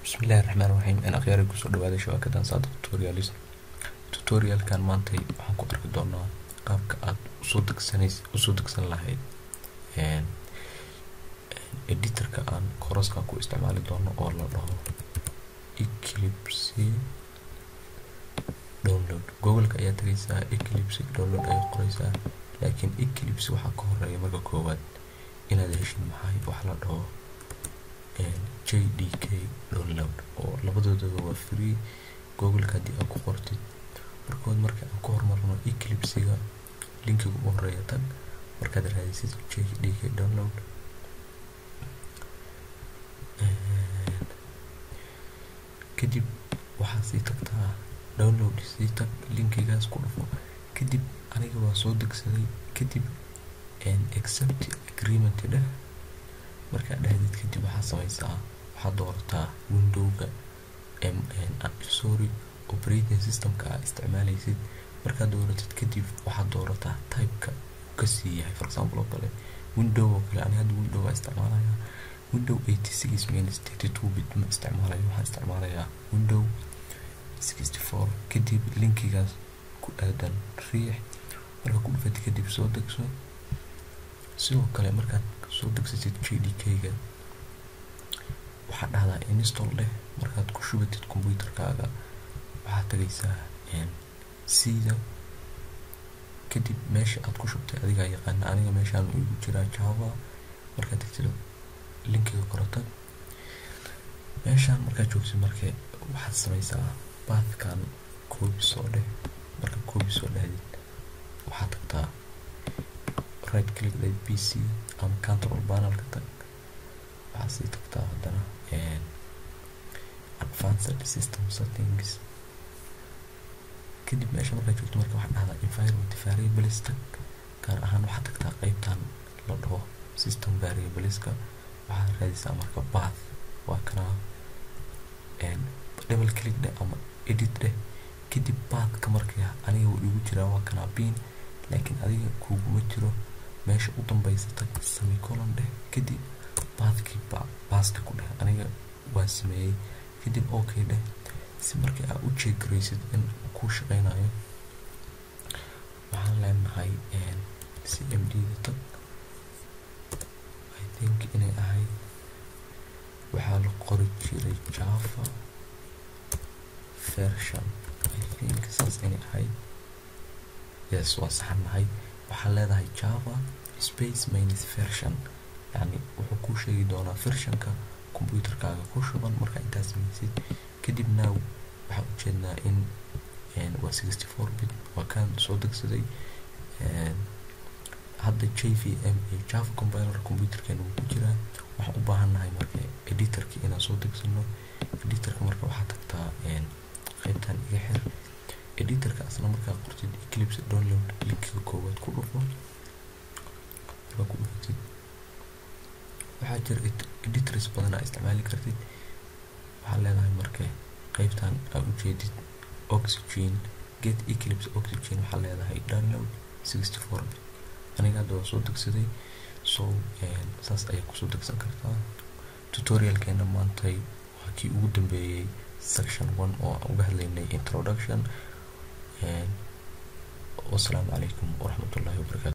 Bismillahi raxmaani raxiim. In akhyaari kusoo dhawaaday shabakadan Saada Tutorials. Tutorialkan maantay waxaan ku arki doonaa qaabka aad usoo degsanays usoo degsan lahayd editorka aan koroskan ku isticmaali doono oo la dhaho Eclipse download. Google-ka ayaa tagaysaa, Eclipse download ayaa qoraysaa, laakiin Eclipse waxaa ka horeeya marka koowaad inaad heshid maxay waxa la dhaho JDK download, oo labadoodaba waa free. Google-ka haddii aad ku qortid markood, marka aan ku horumarno Eclipse-ga, linkiga ugu horeeya tag. Markaad raadisid JDK download, kadib waxaad sii tagtaa download, sii tag, linkigaas ku dhufo. Kadib aniga waa soo degsaday. Kadib accept agreement dheh. Markaad dhahdid kadib, waxaad sameysaa, waxaad doorataa windowga, sorry, operating systemka aad isticmaaleysid. Markaad dooratid kadib, waxaad doorataa typeka uu kasii yahay, for example oo kale Window oo kale. Aniga hadda Window baa isticmaalaya, Window 86 minus 32 bit ma isticmaalayo, waxaan isticmaalayaa Window 64. Kadib linkigaas ku aadan riix. Markaa ku dhufatid kadib, soo degso. Sidoo kale markaad soo degsatid JDK-ga, waxaad dhahdaa install dheh. Markaad ku shubatid computerkaaga, waxaad tagaysaa C-da. Kadib meesha aad ku shubtay adigaa yaqaana, aniga meeshaan igu jiraa Java. Markaad tagtid, linkiga koro tag. Meeshaan markaad joogtid, marka waxaad sameysaa pathkan copy soo dheh. Marka copy soo dhahdid, waxaad tagtaa right click dheh PC ama control panelka tag. Waxaad sii tagtaa haddana advanced system settings. Kadib meesha markaad joogto, marka waxaad dhahdaa environment variables tag. Gaar ahaan waxaad tagtaa qeybtan la dhaho system variableska. Waxaad raadisaa marka path, waa kanaa. Double click dheh ama edit dheh. Kadib pathka marka aniga wuu igu jiraa, waa kanaa bin, laakiin adiga kuguma jiro. Meesha u dambeysa tag, semicolon dheh. Kadib pathkii paste ku dheh. Aniga waan sameeyey. Kadib okay dheh. Si markii aad u check garaysid in kuu shaqeynayo, waxaan leenahay CMD da tag. I think inay ahayd waxaa la qori jiray Java version, I think saas inay ahayd. Yes, waa saxannahay. Waxaa leedahay Java space minus version, yani wuxuu kuu sheegi doonaa versionka computerkaaga ku shuban. Markaa intaad sameysid kadib, now waxaan ujeednaa in waa 64 bit, waa kaan soo degsaday. Hadda JVM iyo Java compiler computerkeena wuu ku jiraa. Waxaan u baahannahay marka editorki inaan soo degsano. Editorka marka waxaa tagtaa qeybtan iga xir. Editorka asna markaa qortid Eclipse download, linkiga koowaad ku dhufo. Markaa ku dhufatid, waxaa jira editors badan aa isticmaali kartid. Waxaa leedahay marka qeybtan aa ujeedid Oxygen, get Eclipse Oxygen, waxaa leedahay download 64 bit. Aniga hadda waa soo degsaday, so saas ayaa kusoo degsan kartaa. Tutorialkeena maantay waa kii ugu dambeeyey section one oo aan uga hadlaynay introduction. Wasalaamu calaykum waraxmatullahi wabarakatu.